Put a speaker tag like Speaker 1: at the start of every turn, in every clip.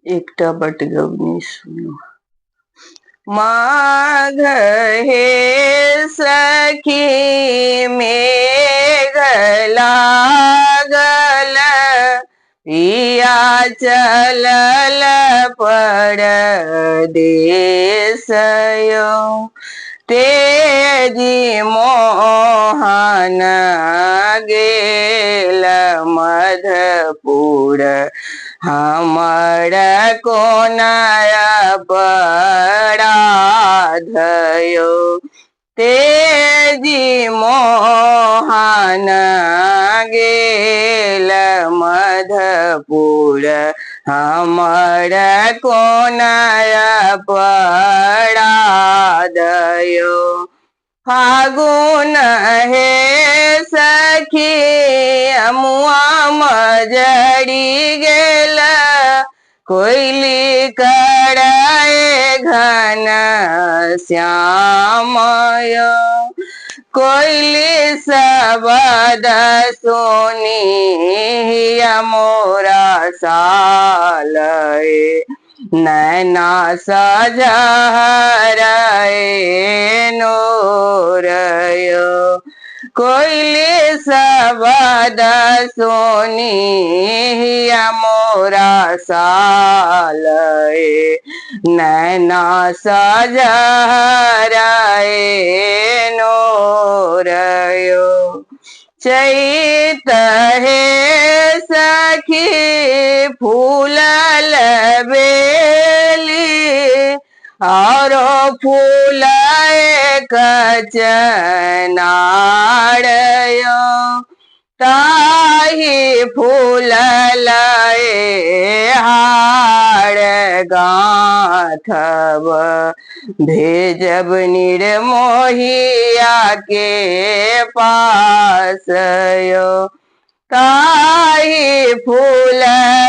Speaker 1: एकटा बटगबनी सुनू। माघ हे सखी मेघ लागल, पिया चलल परदेस यो, तेजी मोहन गेल मधपुर, हमर कोन अपराध यो, तेजी मोहन गेल मधपुर, हमर कोन अपराध यो। फागुन हे सखी अमुआ मजरी गेल, कोइली करए घन श्याम यो, कोइली शबद सुनी मोरा साल, नैना सजहरे नूर यो, कोइली शबद सुनी मोरा साल, नैना सजहरे नूर यो। चैत हे सखी फूलल बेली, औरो फूल कचनार यो, ताही फूल लए हार गाथब, भेजब निर्मोहिया के पास यो, ताही फूल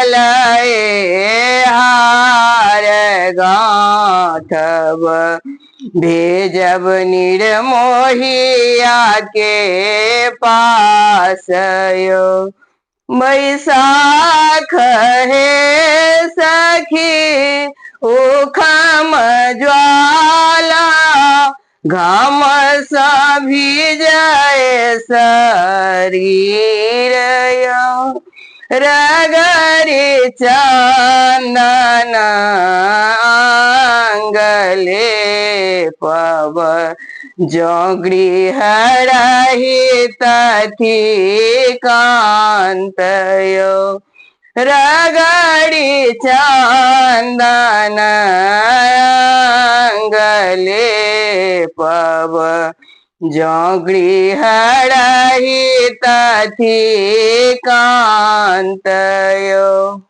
Speaker 1: लए हार गाथब, भेजब निर्मोहिया के पास यो। बैसाख हे सखी उखम ज्वाला, घाम सा भीजाए शरीर यो, रगरी चंदन अंगले पव, जो गृह रही तथी कांत यो, रगड़ी चंदन अंगले पव, जो गृह रही तथी कांत यो।